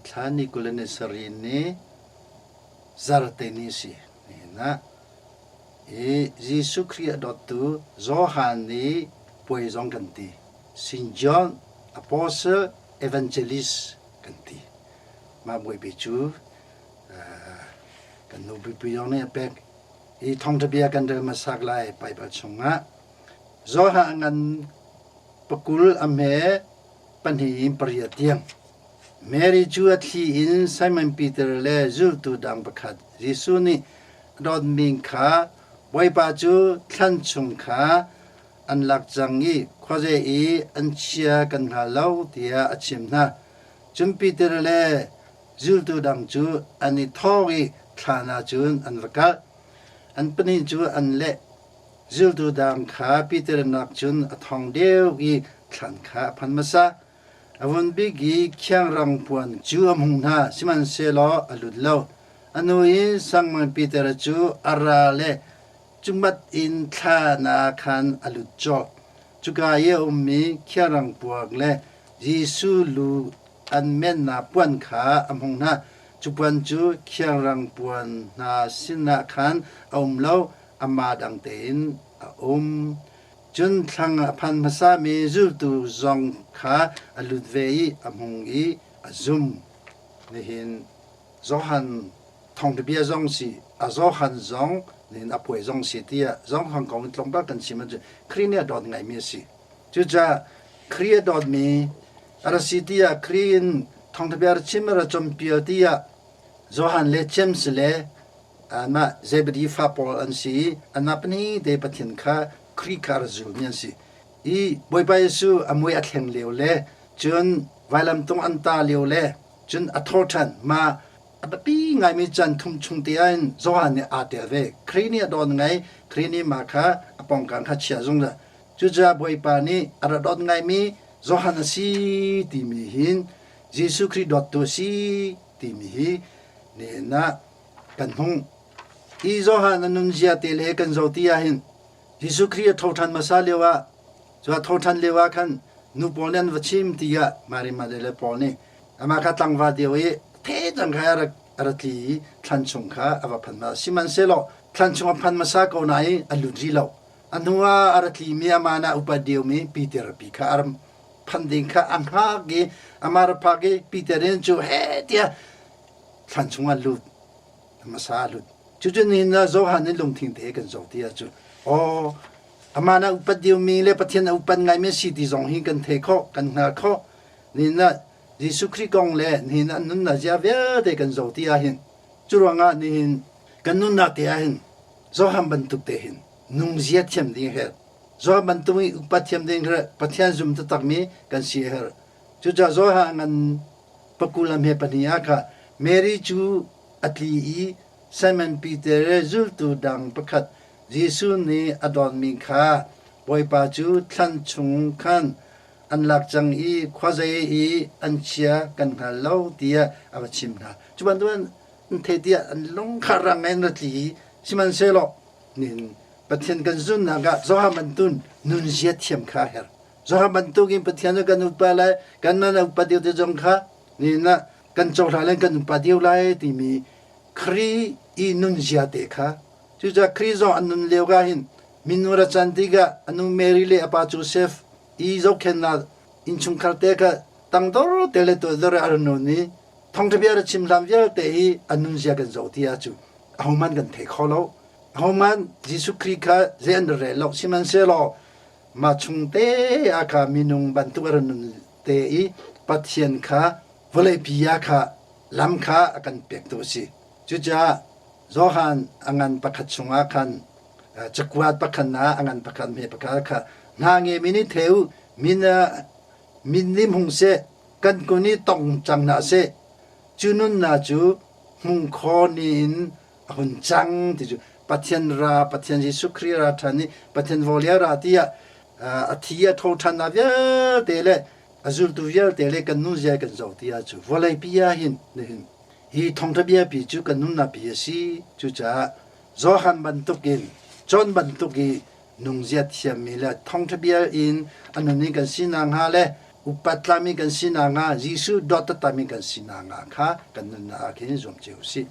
Thla ni 27 ni zarte ni si. Nihin ah i Jesuh Khrih a dawttu Johan nih puai zong kan ti. Saint John Apostle Evangelist kan ti. Mah bawipi cu kan nu pipi zong nih a pek. Hi thawngṭha bia kan rel hmasak lai Baibal chungah Johan ngan pakul a hme pahnih in pariat tiang. Mary cu a thli in Simon Peter le zultu dang pakhat Jesuh nih a dawtmi kha Bawipa cu thlan chung kha an lak cang i khuaze i an chia kan hngal lo tiah a chimh hna. Cun Peter le zultu dang cu an i thawh i thlan ah cun an va kal. An pahnih cu an leh. Zultu dang kha Peter nak cun a thawng deuh i thlan kha a phan hmasa. A vun bik i khiangrang puan cu a hmung hna, sihmanhsehlaw a lut lo. A hnu in Simon Peter cu a ra le cumat in thlan ah khan a lut colh. Cuka i a ummi khiangrang puak le Jesuh lu an mennak puan kha a hmung hna. Cu puan cu khiangrang puan hna sinah khan a um lo, amah dang tein a um. Cun thlang a phan hmasami zultu zong kha a lut ve i a hmung i a zum. Nihin Johan thawngṭha bia zong si, a Johan zong nihin a puai zong si tiah Johan kong in tlawmpal kan chim ahcun Khrih nih a dawt ngaimi a si. Cucaah Khrih a dawtmi a ra si tiah Khrih in thawngṭha bia ra chim a ra cawnpiak tiah Johan le James le anmah Zebedi fa pawl an si i anmah pahnih te Pathian kha Khrih kha a ra zulmi an si. I Bawipa Jesuh a mui a thleng lio le cun vailamtung an ta lio le cun a tho ṭhan ma a biapi ngaimi caan thum chung te ah hin Johan nih aa tel ve. Khrih nih a dawn ngai, Khrih nih mah kha a pawngkam kha chia zungzal. Cucaah Bawipa nih a ra dawt ngaimi Johan a si timi hin Jesuh Khrih dawttu a si timi hi nihin ah kan hmuh. Hi Johan a nunzia te le kan zoh ti ahhin Jesuh Khrih a tho ṭhan hmasa lio ah cu a tho ṭhan lio ah khan nu pawl nih an va chim tiah Mary Magdalene pawl nih amah kha tlangval deuh i the cang kha a ra tli i thlan chung kha a va phan hna. Sihmanhsehlaw thlan chung a phan hmasa ko nain a lut rih lo. A hnu ah a ra tlimi amah nah upat deuhmi Peter pi kha a phan ding kha a hngak i amah ra phak i Peter in cu he tiah thlan chungah lut hmasa a lut. Cucu nihin ah Johan in lungthin te kan zoh ti ahcun aw amah na upat deuhmi le Pathian a upat ngaimi si ti zong hi kan thei khawh kan hngal khawh. Nihin ah Jesuh Khrih kong le nihin ah nunnak zia vialte kan zoh ti ahhin cu ruangah nihin kan nunnak te ahhin Johan bantuk te hin nungzia thiam ding a herh. Johan bantuk in upat thiam ding herh. Pathian zum taktakmi kan si a herh. Cucaah Johan ngan pakul a hme pahnih ah kha Mary cu a tli i Simon Peter le zultu dang pakhat Jesuh nih a dawnmi kha Bawipa cu thlan chung khan an lak cang i khuazei i an chia kan hngal lo tiah a va chim hna. Cu bantuk an thei tiah an lung kha rang in ra tli i sihmanhsehlaw nihin Pathian kan zunnak ah Johan bantuk nunzia thiam kha a herh. Johan bantukin Pathian cu kan upa lai, kan nan upa deuh te zong kha nihin ah kan cohlan le kan upa deuh lai timi Khrih i nunzia te kha cucaah Khrih zong an nun lio ka hin minu ra can tikah a nu Mary le a pa Joseph i zohkhenhnak innchungkhar te kha tangdor te le tuahdor a ra nun i thawngṭha bia ra chim hlan vialte hi a nunzia kan zoh ti ahcun ahohmanh kan thei kho lo. Ahohmanh Jesuh Khrih kha zei an rel lo. Sihmanhsehlaw mah chung te ah kha minung bantuk a ra nun te i Pathian kha vawleipi ah kha lam kha a kan pektu a si. Cucaah Johan a ngan pakhat chungah khan cakuat pakhat ah a ngan pakhat hme pakhat kha hna nge min i theu min min nih hmung seh kan kun i tong cang hna seh cu nunnak cu hmung kho ni in a hun cang ti cu Pathian ra Pathian Jesuh Khrih ra ṭhan i Pathian vawlei ra tiah a thi a tho ṭhan na vialte le a zultu vialte le kan nu zia kan zoh ti ah cu vawlei pi ah hin nihin hi thawngṭha bia pi cu kan nunnak pi a si cucaah Johan bantukin John bantuk i nungzia thiammi le thawngṭha bia in a nun in kan si nakhnga le. Upat tlakmi kan sinak ah Jesuh dawt taktakmi kan sinak ah kha kan nunnak ah khin zuam cio usih.